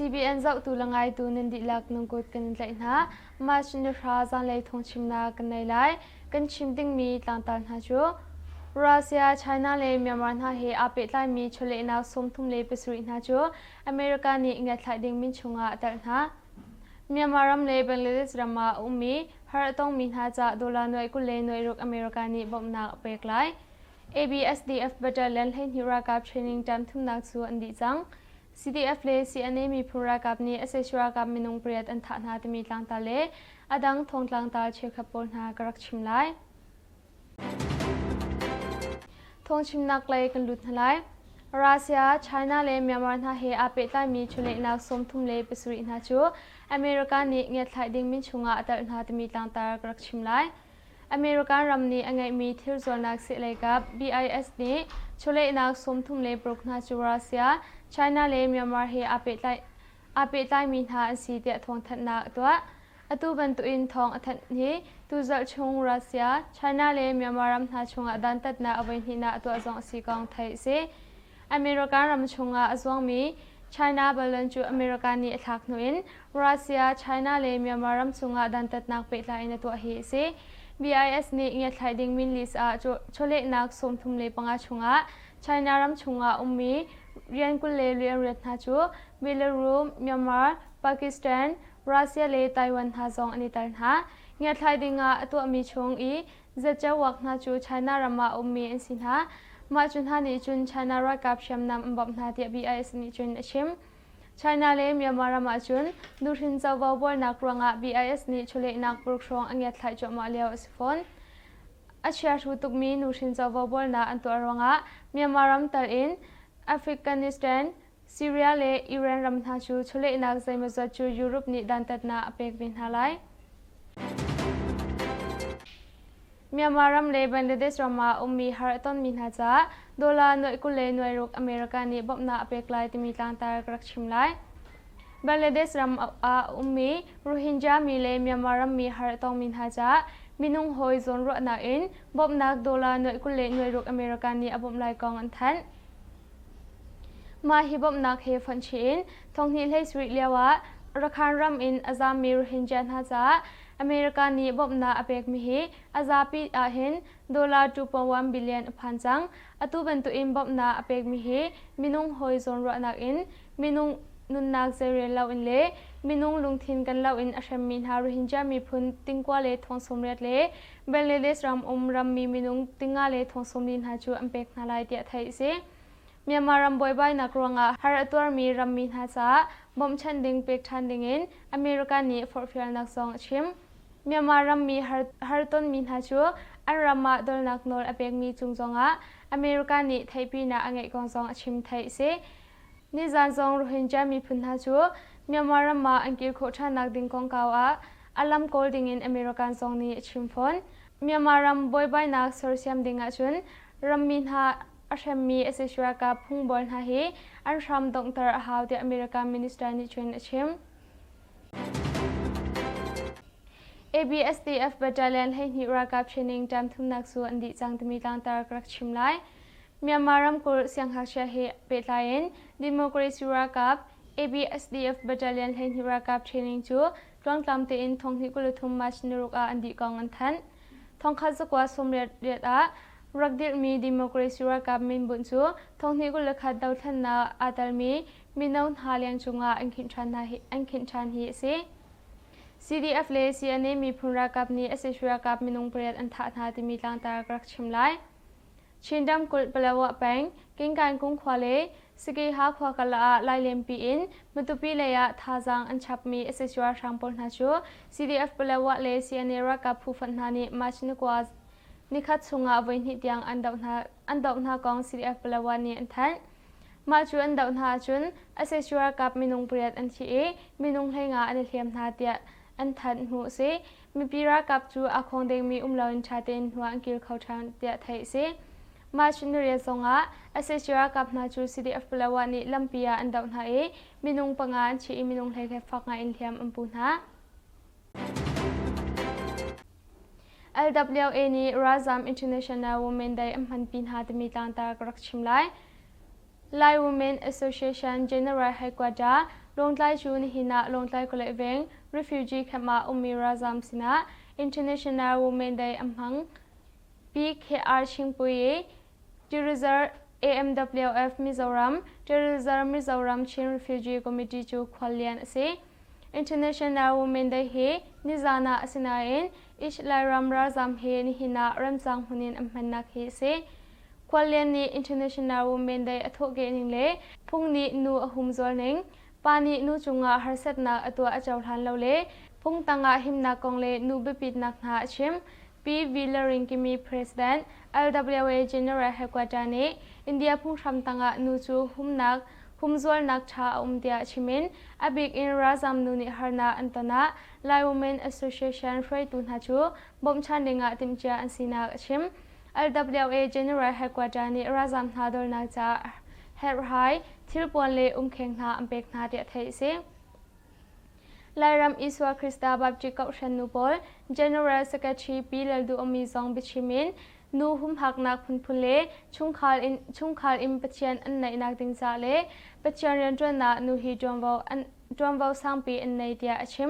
CBN zohtu le ngaitu nan dihlak nan kut kan in tlaih hna. March ni hra zanlei thawngchimnak kan nei lai. Kan chim dingmi tlangtar hna cu Russia, China le Myanmar hna he aa pehtlaimi chawlehnak 37 hna cu America nih ngiatthlai ding min chungah a telh hna. Myanmar ram le Bangladesh ram ah a ummi har a tongmi hna ca dollar nuai 20 le nuai ruk America nih bawmhnak a pek lai. ABSDF Battalion 12 ralkap training term thumnak cu an dih cang. CDF le CNA miphun ralkap nih sac ralkap minung pariat an thah hna timi tlangtar le a dang thawngtlangtar cheukhat pawl hna ka rak chim lai. Thawngchimnak lei kan lut hna lai. Russia, China le Myanmar hna he aa pehtlaimi chawlehnak 37 hna cu America nih ngiatthlai ding min chungah a telh hna timi tlangtar ka rak chim lai. American ram nih a ngeihmi thil zuarnak sehlei kap BIS nih chawlehnak 36 hna cu Russia, China le Myanmar he aa pehtlaimi hna an si tiah thawngthanhnak a tuah. Atu bantukin thawng a thanh hi tuzarh chung Russia, China le Myanmar ram hna chungah dantatnak a voihnihnak a tuah zong a si kong theih a si. American ram chungah a zuangmi China balloon cu America nih a thlak hnu in Russia, China le Myanmar ram chungah dantatnak pehtlai in a tuah hi a si. BIS nih ngiatthlai ding min list ah chawlehnak 35 chungah China ram chungah ummi rian 20 le rian riat hna cu Belarus, Myanmar, Pakistan, Russia le Taiwan hna zong an i tel hna. Ngiatthlai dingah a tuahmi chung i zatceuak hna cu China ram ah a ummi an si hna. Mah cu hna nih cun China ralkap hriamnam an bawmh hna tiah BIS nih cun a chim. China le Myanmar ram ah cun nuhrin covo buainak ruangah BIS nih chawlehnak paruk hrawng a ngiatthlai cuahmah lio a si fawn. A chiahru tukmi nuhrin covo bualnak an tuah ruangah Myanmar ram tal in Afghanistan, Syria le Iran ram hna cu chawlehnak zeimawzat cu Europe nih dantatnak a pek ve hna lai. Myanmar ram le Bangladesh ram ah ummi har a tonmi hna caah dollar nuai 20 le nuai ruk America nih bawmhnak a pek lai timi tlangtar ka rak chim lai. Bangladesh ram ah ummi Rohingya mi le Myanmar rammi har a tongmi hna caah minung hawi zawnruahnak in bawmhnak dollar nuai 20 le nuai ruk America nih a bawmh lai kong an thanh. Mah hi bawmhnak he fonh chih in thonghnih 17 lioah Rakhine ram in a zaammi Rohingya hna caah America nih bawmhnak a pekmi hi a zapi ahhin dollar 2.1 billion a phan cang. Atu bantukin bawmhnak a pekmi hi minung hawi zawnruahnak in minung nunnak zeirel loin le minung lungthin kan loin a hremmi hna Rohingya miphun tingkua le thong 80 le Bangladesh ram um rammi minung tinga le thong 40 hna cu an pek hna lai tiah theih a si. Myanmar ram buaibainak ruangah har a tuarmi rammi hna caah bawmhchanh ding pek ṭhan dingin America nih forhfialnak zong a chim. Myanmar rammi har tonmi hna cu an ram ah dolnak nawl a pekmi cung zongah America nih theihpinak a ngeih kong zong a chim theih a si. Nizan zong Rohingya miphun hna cu Myanmar ram ah an kir khawh ṭhannak ding kongkau ah a lam kawl dingin American zong nih a chim fawn. Myanmar ram buaibainak sersiam ding ahcun rammi hna a hremmi sac ralkap phungbual hna hi an hram donghter a hau tiah American minister nih cun a chim. ABSDF Battalion 12 ralkap training term thumnak cu an dih cang timi tlangtar ka rak chim lai. Myanmar ramkulh siangngakchia he pehtlai in Democracy ralkap ABSDF Battalion 12 ralkap training cu tluangtlam tein 2023 March ni ruk ah an dih kong an thanh. Thongkhat zakua 88 ah rak dirhmi Democracy ralkap minbunh cu 2021 dothlennak aa telmi mino hna leng cungah an khinh ṭhan hi a si. CDF le CNA miphun ralkap nih sac ralkap minung pariat an thah hna timi tlangtar ka rak chim lai. Chin ramkulh Palawa peng Kingkaingkung khua le Sakeha khua karlak ah Lailenpi in Matupi lei ah thazaang an chapmi sac ralhrang pawl hna cu CDF Palawa le CNA ralkap phu fonh hna nih March ni kua nikhat chungah voihnih tiang an doh hna kong CDF Palawa nih an thanh. Mah cu an doh hna ahcun sac ralkap minung pariat an thi i minung 15 an i hliam hna tiah an thanh hnu a si. Mipi ralkap cu aa khawng dengmi um loin ṭha tein hnu ah an kir kho ṭhan tiah theih a si. March niriat zongah sac ralkap hna cu CDF Palawa nih lampi ah an doh hna i minung panga an thi i minung 11 fak ngai in hliam an pu hna. LWA nih Ralzam International Women Day an hmanpi hna timi tlangtar ka rak chim lai. Lai Women Association General Headquarter. Lawngtlai cu nihin ah Lawngtlai khualei veng refugee camp ah ummi ralzaam sinah International Women Day a hmang. PKR Chingpui Tirizar AMWF Mizoram, Tirizar Mizoram Chin Refugee Committee cu khuallian a si. International Women Day hi nizaan ah a si nain East Lairam ralzaam hi nihin ah remcang hmun in an hmannak hi a si. Khuallian nih International Women Day a thawhkeh ning le phung nih nu a humzual ning, pa nih nu cungah harsatnak a tuah a cohlan lo le phung tangah himnak kong le nu biapitnak hna a chim. Pi Villaringkimi President LWA General Headquarter nih India phunghram tangah nu cu humnak humzualnak ṭha a um tiah chim in a bik in ralzam nu nih harnak an ton ah Lai Women Association hruaitu hna cu bawmhchan dingah timhcia an sinak a chim. LWA General Headquarter nih ralzam hna dolnak caah herhhai, thilpuan le umkheng hna an pek hna tiah theih a si. Lairam Isua Krista Baptist Kohhran nu pawl General Secretary Pi Lal Duh Awmi zong biachim in nu humhaknak phunphun le chungkhar in, chungkhar in Pathian an naihnak ding ca le Pathian rianṭuannak nu hi ṭuanvo, an, ṭuanvo sangpi an nei tiah a chim.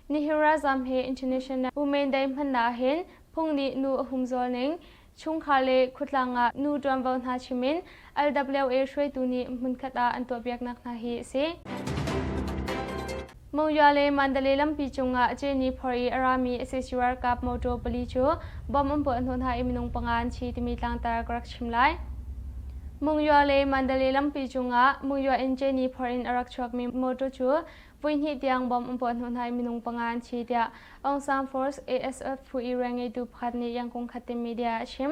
Nihin ralzam he International Women Day hmannak ahhin phung nih nu a humzual ning, chungkhar le khuatlang ah nu ṭuanvo hna chim in LWA hruaitu nih hmunkhat ah an tuahpiaknak hna hi a si. Monywa le Mandalay lampi cungah Jeni phor i a rami sac ralkap motor pali cu bomb an puah hnawh hna i minung panga an thi timi tlangtar ka rak chim lai. Monywa le Mandalay lampi cungah Monywa in Jeni phor in a rak chuakmi motor cu Voihnih tiang bomb an puah hnawh hna i minung panga an thi tiah Aung San Force ASF phu i rianngeitu pakhat nih Yangon Khatte media a chim.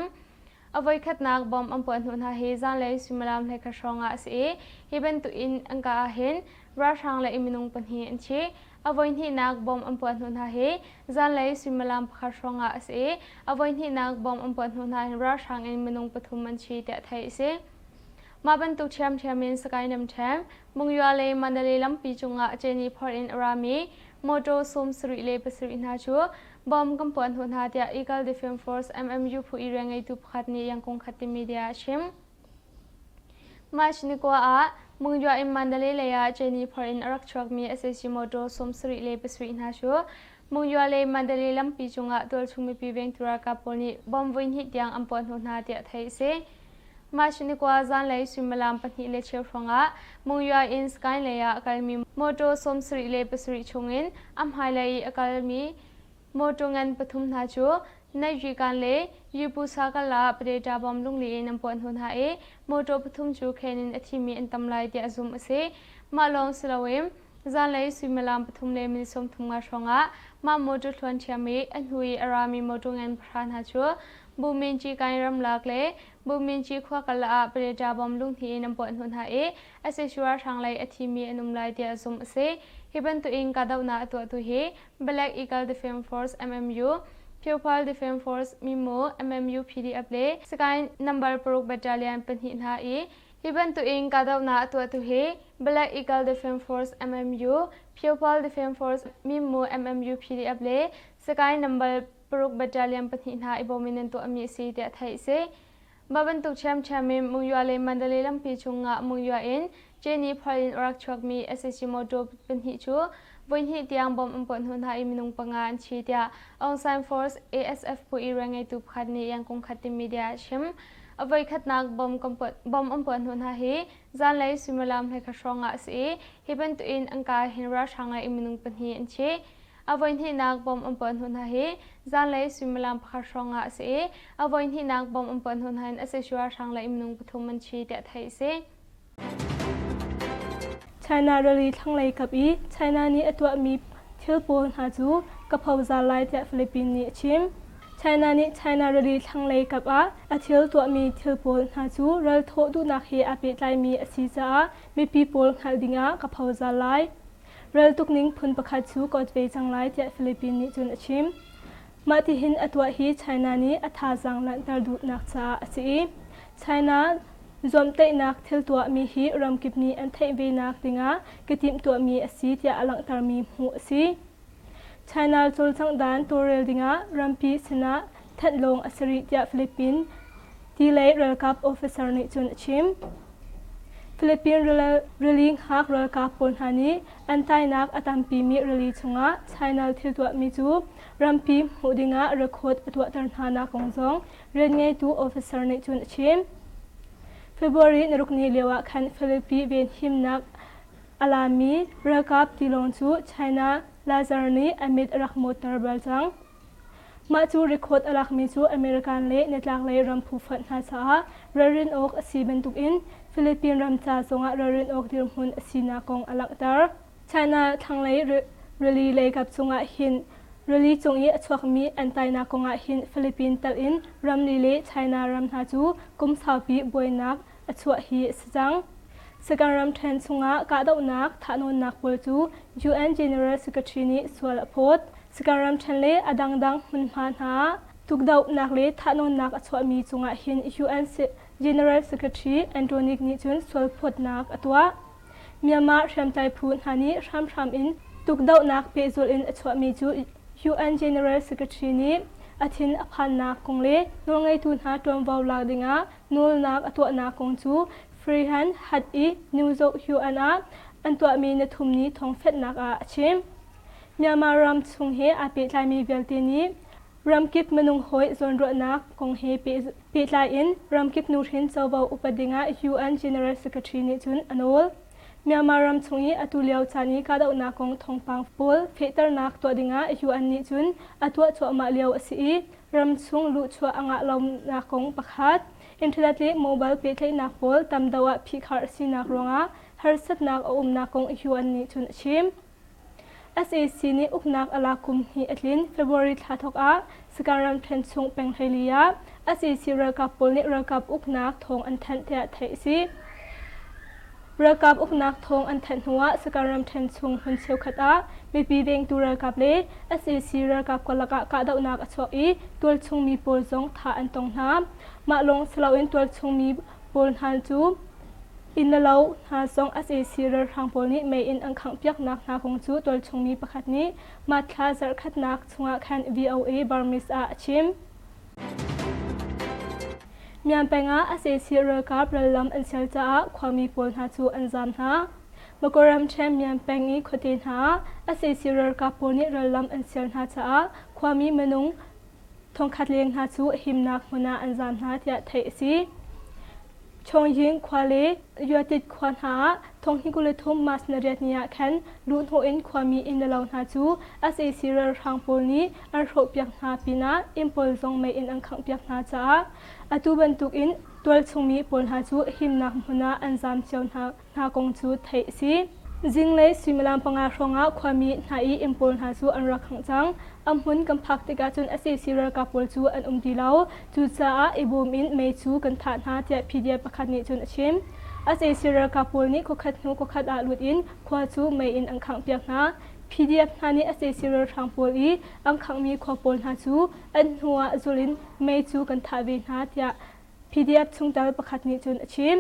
A voikhatnak bomb an puah hnawh hna hi zanlei suimilam 11 hrawng ah a si i hi bantuk in an kah ahhin ralhrang le minung pahnih an thi. A voihnihnak bomb an puah hnawh hna hi zanlei suimilam pakhat hrawng ah a si i a voihnihnak bomb an puah hnawh hna hin ralhrang in minung pathum an thi tiah theih a si. Mah bantuk ṭhiamṭhiam in Sagaing ṭhen, Monywa le Mandalay lampi cungah ceni phor in a rami motor 77 hna cu bomb kan puah hnawh hna tiah Eagle Defense Force MMU phu i rianngeitu pakhat nih Yangon Khatte media a chim. March ni kua ah Monywa in Mandalay lei ah ceni phor in a rak chuakmi sac motor 77 hna cu Monywa le Mandalay lampi cungah tualchung mipi vengtu ralkap pawl nih bomb voihnih tiang an puah hnawh hna tiah theih a si. March ni kua zanlei suimilam pahnih le cheu hrawngah Monywa in Sky lei ah a kalmi motor 77 chungin a hmailei i a kalmi motor ngan pathum hna cu Naihrikan le Yupusa kal ah Predator bomb lungli in an puah hnu hna i motor pathum cu khen in a thimi an tam lai tiah zumh a si. Mah lawng si loin Zanlei suimilam pathum le minute 35 hrawngah mah motor thluan ṭhiam i a hnu i a rami motor ngan pahra hna cu Buminci Kain ramlak le Buminci khua kal ah Predator bomb lunghnih in an puah hnawh hna i sac ralhrang lei a thimi an um lai tiah zumh a si. Hi bantukin kahdohnak a tuahtu hi Black Eagle Defense Force MMU, People Defense Force MIMO, MMU PDF le Sagaing Number paruk Battalion pahnih hna i Hi bantukin kahdohnak a tuahtu hi Black Eagle Defense Force MMU, People Defense Force Mimmu MMU PDF le Sagaing Number paruk Battalion pahnih hna i bawm in an tuahmi a si tiah theih a si. Mah bantuk ṭhiamṭhiam in Monywa le Mandalay lampi chungah Monywa in Jeni phal in a rak chuakmi sac motor pahnih cu voihnih tiang bomb an puah hnawh hna i minung panga an thi tiah Aung San Force ASF phu i rianngeitu pakhat nih Yangon Khatte media a chim. A voikhatnak bomb an puah hnawh hna hi zanlei suimilam 11 hrawng ah a si i hi bantukin an ka hin ralhrang lei minung pahnih an thi. A voihnihnak bomb an puah hnawh hna hi zanlei suimilam pakhat hrawng ah a si i a voihnihnak bomb an puah hnawh hna in sac ralhrang lei minung pathum an thi tiah theih a si. China rili thlanglei kap i China nih a tuahmi thil pawl hna cu ka phozar lai tiah Philippines nih a chim. China nih China rili thlanglei kap ah a thil tuahmi thil pawl hna cu ral thawh duhnak he aa pehtlaimi a si caah mipi pawl hngalh dingah ka phozar lai. Ral tukning phun pakhat cu ka ot ve cang lai tiah Philippines nih cun a chim. Mah tihin a tuah hi China nih a thazaang langhter duhnak caah a si i China zuamtaihnak thil tuahmi hi ramkip nih an theih venak dingah ka timhtuahmi a si tiah a langhtermi hmuh a si. China cawlcangh dan tawlrel dingah rampi sinah thanh lawng a si rih tiah Philippine ti lei ralkap officer nih cun a chim. Philippine rili hngak ralkap pawl hna nih an tainak a tampimi rili chungah China thil tuahmi cu rampi hmuh dingah record a tuahter hna nak kong zong rianngeitu officer nih cun a chim. February naruk ni lio ah khan Philippine venhimnak a lami ralkap tilawng cu China Lazar nih a mit a rak mawtter bal cang. Mah cu record a lakmi cu American le nitlaklei ram phu fonh hna caah ralrin awk a si bantukin Philippine ram ca zongah ralrin awk dirhmun a sinak kong a langhter. China thlanglei rili leikap cungah hin rili cung i a chuakmi an tainak kongah hin Philippine telh in ramli le China ram hna cu kum saupi buainak a chuah hi a si cang. Sagaing ramṭhen chungah kahdohnak thahnawnnak pawl cu UN General Secretary nih sual a phawt. Sagaing ramṭhen le a dangdang hmunhma hna ah tukdohnak le thahnawnnak a chuahmi cungah hin UN General Secretary Antonik nih cun sualphawtnak a tuah. Myanmar hriamtlai phu hna nih hramhram in tukdohnak pehzulh in a chuahmi cu UN General Secretary nih a thin a phannak kong le nawlngeitu hna ṭuanvo lak dingah nawlnak a tuahnak kong cu Freehan Hat i New York UN ah an tuahmi nathum ni thawngfetnak ah a chim. Myanmar ram chung he aa pehtlaimi vialte nih ramkip minung hawi zawnruahnak kong he pehtlai in ramkip nuhrin covo upat dingah UN General Secretary nih cun a nawl. Myanmar ram chung i atu lio caan i kahdohnak kong thawngpang pawl fehternak tuah dingah UN nih cun a tuah cuahmah lio a si i ramchung luhchuah a ngah lonak kong pakhat, internet le mobile pehtlaihnak pawl tam deuh ah phihkhar a sinak ruangah harsatnak a umnak kong UN nih cun a chim. Sac nih uknak a lak kum hnih a tlin. February thla thawk ah Sagaing ramṭhen chung peng 14 ah sac ralkap pawl nih ralkap uknak thawng an thanh tiah theih a si. Ralkap uknak thawng an thanh hnuah Sagaing ramṭhen chung hmun cheukhat ah mipi vengtu ralkap le sac ralkap karlak ah kahdohnak a chuak i tualchung mi pawl zong thah an tong hna. Mah lawng si loin tualchung mi pawl hna cu Inn le lo hna zong sac ralhrang pawl nih mei in an khanghpiaknak hna kong cu tualchung mi pakhat nih mah thla zarhkhatnak chungah khan VOA Burmese ah a chim. Myanmar peng ah sac ralkap rallam an sial caah khuami pawl hna cu an zaam hna. Makoram ṭhen Myanmar peng i khuate hna ah sac ralkap pawl nih rallam an sial hna caah khuami minung thongkhat leng hna cu himnak hmun ah an zaam hna tiah theih a si. Chongying khua le Yuatit khua hna ah thonghnih 23 March na riat ni ah khan luhhnawh in khuami inn le lo hna cu sac ralhrang pawl nih an hrawhpiak hna pinah inn pawl zong mei in an khanghpiak hna caah atu bantukin tualchungmi pawl hna cu himnak hmun ah an zaam cio hna hna kong cu theih a si. Zinglei suimilam panga hrawngah khuami hna i inn pawl hna cu an rak khangh cang. A hmun kan phak tikah cun sac ralkap pawl cu an um ti lo. Cucaah i bawm in mei cu kan thah hna tiah PDF pakhat nih cun a chim. Sac ralkap pawl nih khuakhat hnu khuakhat ah lut in khua cu mei in an khanghpiak hna. PDF hna nih sac ralhrang pawl i an khanghmi khua pawl hna cu an hnu ah zul in mei cu kan thah ve hna tiah PDF chungtel pakhat nih cun a chim.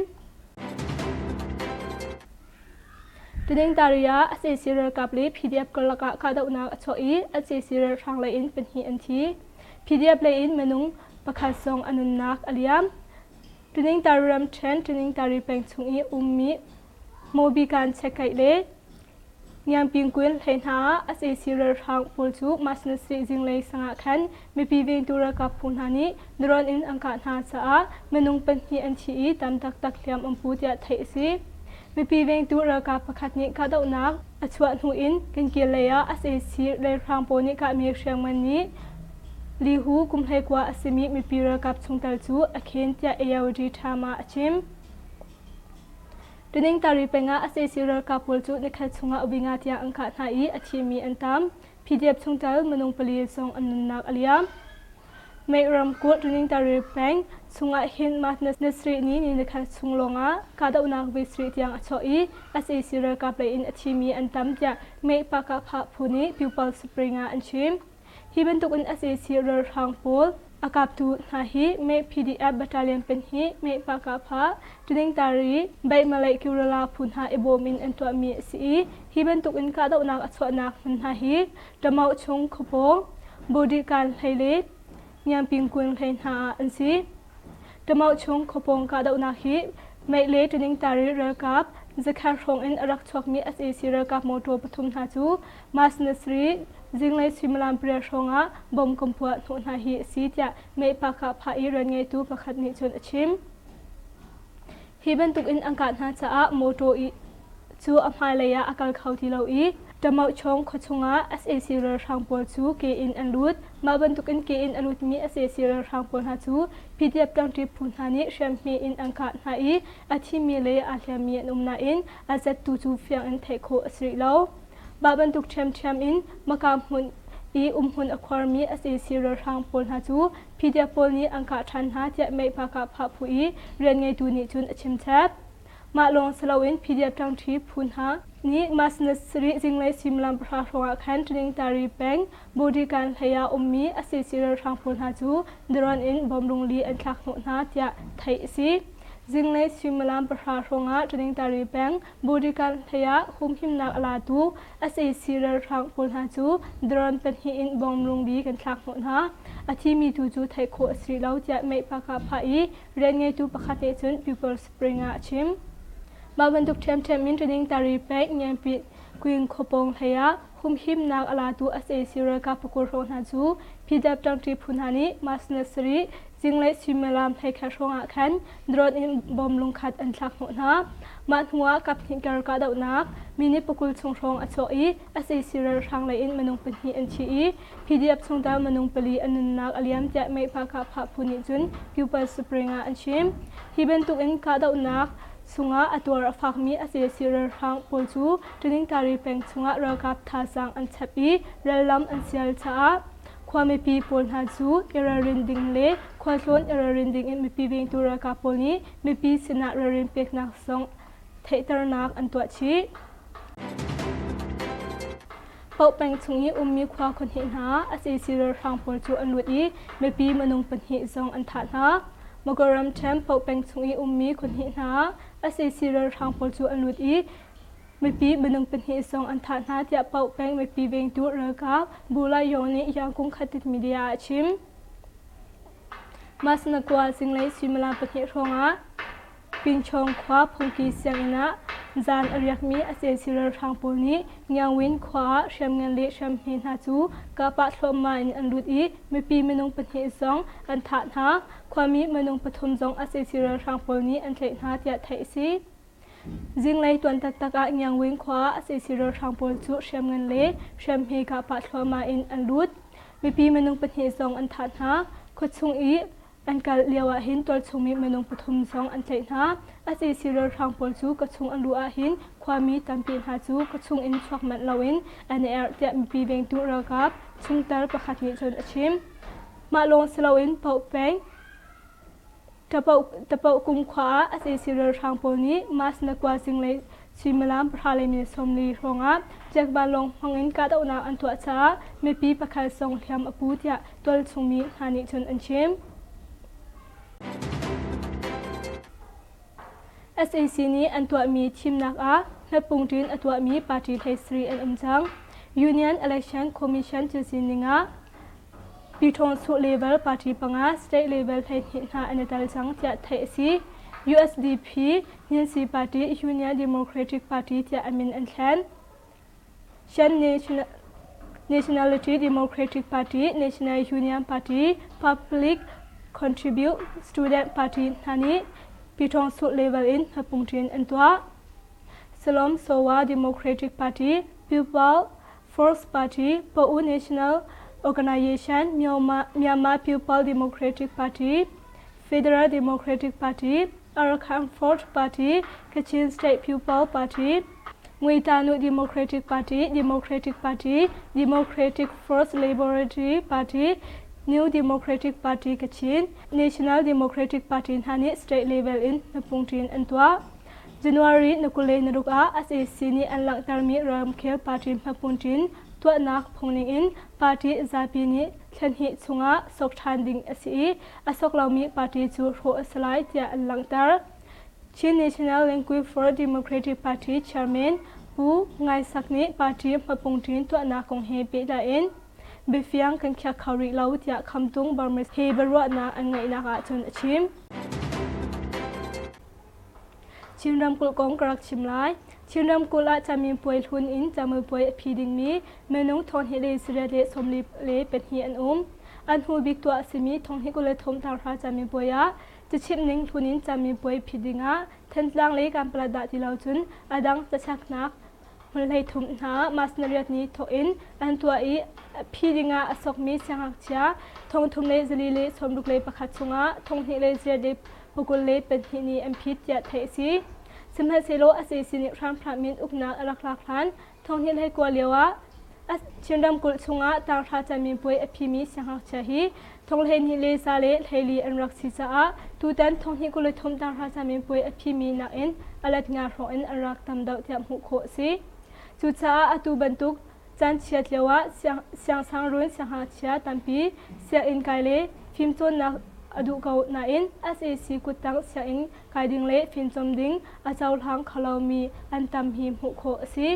Tuningtari ah sac ralkap le PDF karlak ah kahdohnak a chuak i sac ralhrang lei in pahnih an thi. PDF lei in minung pakhat zong a nunnak a liam. Tuningtari ramṭhen Tuningtari peng chung i ummi Mobikan chekkeih le Ngiangpingkuin hlei hna ah sac ralhrang pawl cu Masnasi zinglei sang ah khan mipi vengtu ralkap phu hna nih drone in an kah hna caah minung pahnih an thi i tam taktak hliam an pu tiah theih a si. Mipi vengtu ralkap pakhat nih kahdohnak a chuah hnu in kan kir lei ah sac ralhrang pawl nih kahmi hriamngan nih Lihu kum 19 a simi mipi ralkap chungtel cu a khen tiah AOD Thama a chim. Tuningtari peng ah sac ralkap pawl cu nikhat chungah ubi nga tiang an kah hna i a thimi an tam. PDF chungtel minung pali zong an nunnak a liam. Mei ramkulh Tuningtari peng chungah hin mah nasrih ni ni nikhat chung lawngah kahdohnak voi sarih tiang a chuah i sac ralkap lei in a thimi an tam tiah Mei Pakah phu nih Pupal Spring ah an chim. Hi bantukin sac ralhrang pawl a kaptu hna hi Meh PDF Battalion pahnih, Meh Pakapha, Tuningtari, Baih Malay Kurala phu hna i bawm in an tuahmi a si i hi bantukin kahdohnak a chuahnak hmun hna hi Ṭamauh chung khuapawng, Bodikan hlei le Ngiangpingkun hlei hna ah an si. Ṭamauh chung khuapawng kahdohnak hi. Mei le Taningtari ralkap zakhat hrawng in a rak chuakmi sac ralkap motor pathum hna cu Mas Nasri zinglei suimilam pariat hrawng ah bom kan puah hnawh hna hi a si tiah Mei Pakah phah i rianngeitu pakhat nih cun a chim. Hi bantuk in an kah hna caah motor i cu a hmailei ah a kal kho ti lo i Ṭamauhchawng khua chungah sac ralhrang pawl cu ke in an lut. Mah bantukin ke in a lutmi sac ralhrang pawl hna cu PDF ṭangṭi phu hna nih hriamhme in an kah hna i a thimi le aa hliammi an um nain a zattu cu fiang in theih khawh a si rih lo. Mah bantuk ṭhiamṭhiam in Maka hmun i umhmun a khuarmi sac ralhrang pawl hna cu PDF pawl nih an kah ṭhan hna tiah Meihpakah phah phu i rianngeitu nih cun a chimchap. Mah lawng si loin PDF ṭangṭhi phu hna nih Masnat sarih zinglei suimilam pahra hrawng ah khan Taningtari peng Bodikan hlei ah ummi sac ralhrang pawl hna cu drone in bom lungli an thlak hnawh hna tiah theih a si. Zinglei suimilam pahra hrawng ah Taningtari peng Bodikan hlei ah humhimnak a latu sac ralhrang pawl hna cu drone pahnih in bom lungli kan thlak hnawh hna. A thimi tu cu theih khawh a si rih lo tiah Meihpakah phah i rianngeitu pakhat nih cun People's Spring ah a chim. Mah bantuk ṭhiamṭhiam in Training Tari pek Ngianpi Queen khuapawng hlei ah humhimnak a latu sac ralkap pakul hrawng hna cu PDF ṭangṭi phu hna nih Masnat sarih zinglei suimilam hleikhat hrawng ah khan drone in bom lungkhat an thlak hnawh hna. Mah hnuah kaphnih kar kahdohnak minute pakul chung hrawng a chuak i sac ralhrang lei in minung pahnih an thi i PDF chungtel minung pali an nunnak a liam tiah Meihpakah phah phu nih cun Pupil Spring ah an chim. Hi bantuk in kahdohnak chungah a tuar a fakmi a sac ralhrang pawl cu Taningtari peng chungah ralkap thazaang an chap i rallam an sial caah khua mipi pawl hna cu i ralrin ding le khualtlawn i ralrin ding in mipi vengtu ralkap pawl nih mipi sinah ralrin peknak zong theihternak an tuah chih. Paoh peng chung i ummi khua khuahnih hna ah sac ralhrang pawl cu an lut i mipi minung pahnih zong an thah hna. Mogoram ṭhen Paoh peng chung i ummi khuahnih hna ah sac ralhrang pawl cu an lut i mipi minung pahnih zong an thah hna tiah Paoh peng mipi vengtu ralkap Bu Lai Yong nih Yangkung Khatit media ah a chim. Masnakua zinglei suimilam pahnih hrawngah Pingchawng khua phungki sianginn ah zan a riakmi a sac ralhrang pawl nih Ngiangwin khua ah hriamngan le hriamhme hna cu kahpah thluahmah in an lut i mipi minung pahnih zong an thah hna. Khuami minung pathum zong a sac ralhrang pawl nih an tlaih hna tiah theih a si. Zinglei tuan taktak ah Ngiangwin khua ah sac ralhrang pawl cu hriamngan le hriamhme kahpah thluahmah in an lut. Mipi minung pahnih zong an thah hna. Khuachung i An kal lio ahhin tualchungmi minung pathum zong an tlaih hna. Sac ralhrang pawl cu ka chung an luh ahhin khuami tampi hna cu ka chung in chuak manh loin an i erh tiah mipi vengtu ralkap chungtel pakhat nih cun a chim. Mah lawng si loin Paoh peng Tapoh kum khua ah sac ralhrang pawl nih Mas na kua zinglei suimilam pahra le minute sawmli hrawngah Jack vanlawng hmangin kahdohnak an tuah caah mipi pakhat zong hliam a pu tiah tualchungmi hna nih cun an chim. SAC nih an tuahmi thimnak ah hmatpungṭin a tuahmi party hleisarih an um cang. Union Election Commission thilsining ning ah Pyithawngsuh level party panga state level 12 hna an i tel cang tiah theih a si. USDP, Nancy Party, Union Democratic Party tiah a min an thlen. Shan National Nationality Democratic Party, National Union Party, Public Contribute Student Party hna nih Pyithawngsuh level in hmapungṭin an tuah. Salom Sowa Democratic Party, People First Party, Pa'u National Organization, Myanmar People Democratic Party, Federal Democratic Party, Arakan Force Party, Kachin State People Party, Ngui Democratic Party, Democratic Party, Democratic First Laboratory Party, New Democratic Party Kachin, National Democratic Party hna nih state level in hmapungṭin an tuah. January na 26 ah sac nih an langhtermi ramkhel party hmapunṭin tuahnak phungning in party zapi nih thla hnih chungah sok ṭhan ding a si i a sok lomi party cu hrawh a si lai tiah an langhter. Chin National Language for Democratic Party Chairman Pu Ngai Sak nih party hmapungṭin tuahnak kong he pehtlai in biafiang kan khiak kho rih lo tiah Khamtung Burmese he biaruahnak an ngeihnak ah cun a chim. Chin ramkulh kong ka rak chim lai. Chin ramkulh ah caminpuai hlun in caminpuai a phi dingmi minung 2,842 an um. An hnu bik tuah a simi 2023 caminpuai ah cachimh ning hlun in caminpuai phit dingah Thantlang le Kanpalet dah ti lo cun a dang cachaknak hmun 13 hna Masnariat nih thawk in an tuah i phi dingah a sokmi siangngakchia 3461 chungah 2,222 nih an phit tiah theih a si. Sihmanhsehlaw sac nih hramhram in uknak a rak lak hlan 2019 lio ah Chin ramkulh chungah tanghra caminpuai a phimi siangngakchia hi 12,114 an rak si caah tutan 2023 tanghra caminpuai a phimi nakin a let nga hrawng in an rak tam deuh tiah hmuh khawh a si. Cucaah atu bantuk caan chiat lioah siangsangrun siangngakchia tampi sianginn kai le fimcawnnak a duh ko nain sac kuttang sianginn kai ding le fimcawm ding a cohlang kho lomi an tam hi hmuh khawh a si.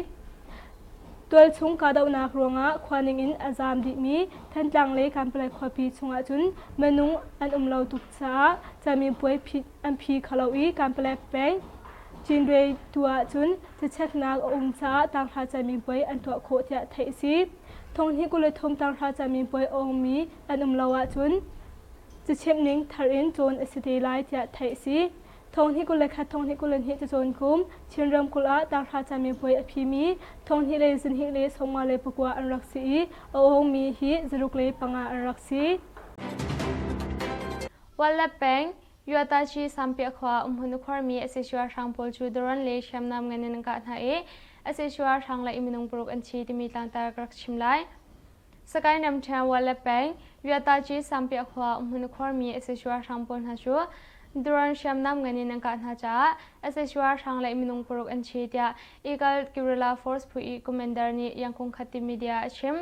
Tualchung kahdohnak ruangah khua ningin a zaam dihmi Thantlang le Kanpalet khuapi chungah cun minung an um lo tuk caah camipuai an phi kho lo i Kanpalet peng Cinre tu ahcun cacheknak a um caah tanghra camipuai an tuah khawh tiah theih a si. Thonghnih 23 tanghra camipuai a ongmi an um lo ahcun cachimh ning thar in cawn a si te lai tiah theih a si. Thonghnih 21 thonghnih 22 cacawn kum Chin ramkulh ah tanghra camipuai a phimi thonghnih le zihnih le 59 an rak si i a awngmi hi 605 an rak si. Wallap peng Yuatachi Sampiah khua umhmun a khuarmi Asisua hrang pawl cu drone le hriamnam ngan in an kah hna i Asisua hrang le minung paruk an thi timi tlangtar ka rak chim lai. Sakae ramṭhen Wallap peng Yuatachi Sampiah khua umhmun a khuarmi Asisua hrang pawl hna cu drone hriamnam ngan in an kah hna caah Asisua hrang le minung paruk an thi tiah Eagle Guerrilla Force phu i commander nih Yangkung Khati media a chim.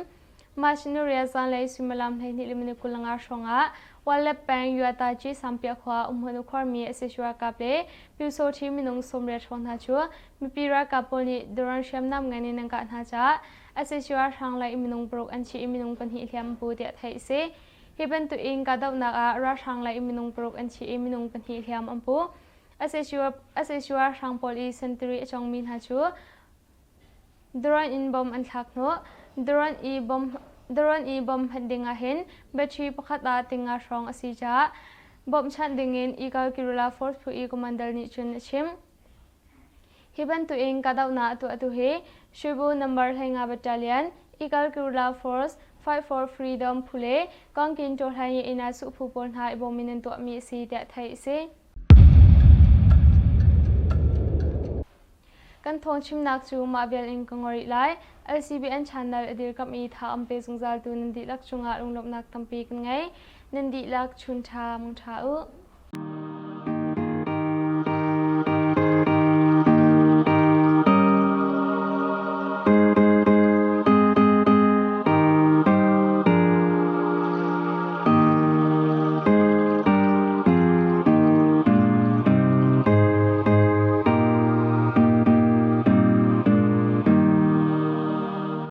March nuriat zanlei suimilam 12:25 hrawngah Wallap peng Yuataci Sampiah khua umhmun a khuarmi sac ralkap le Pyusawṭhi minung 80 hrawng hna cu mipi ralkap pawl nih drone hriamnam ngan in an kah hna caah sac ralhrang lei minung paruk an thi i minung pahnih hliam an pu tiah theih a si. Hi bantuk in kahdohnak ah ralhrang lei minung paruk an thi i minung pahnih hliam an pu. Sac ralhrang pawl i sentari a cawngmi hna cu Drone in bomb an thlak hnawh. Drone i bomb hmanh ding ahhin battery pakhat ah tinga hrawng a si caah bawmhchanh dingin Eagle Guerrilla Force phu i commander nih cun a chim. Hi bantukin kahdohnak a tuahtu hi Shibu Number 15 Battalion, Eagle Guerrilla Force, Fight for Freedom phu le Kongkin Tawhlai Ina Suh phu pawl hna i bawm in an tuahmi a si tiah theih a si. Kan thawngchimnak cu mah vial in ka ngor rih lai. LCBN channel a dirkamh i tha an pe zungzaltu nan dihlak cungah lunglawmhnak tampi kan ngei. Nan dihlak chun ṭha mangṭha u.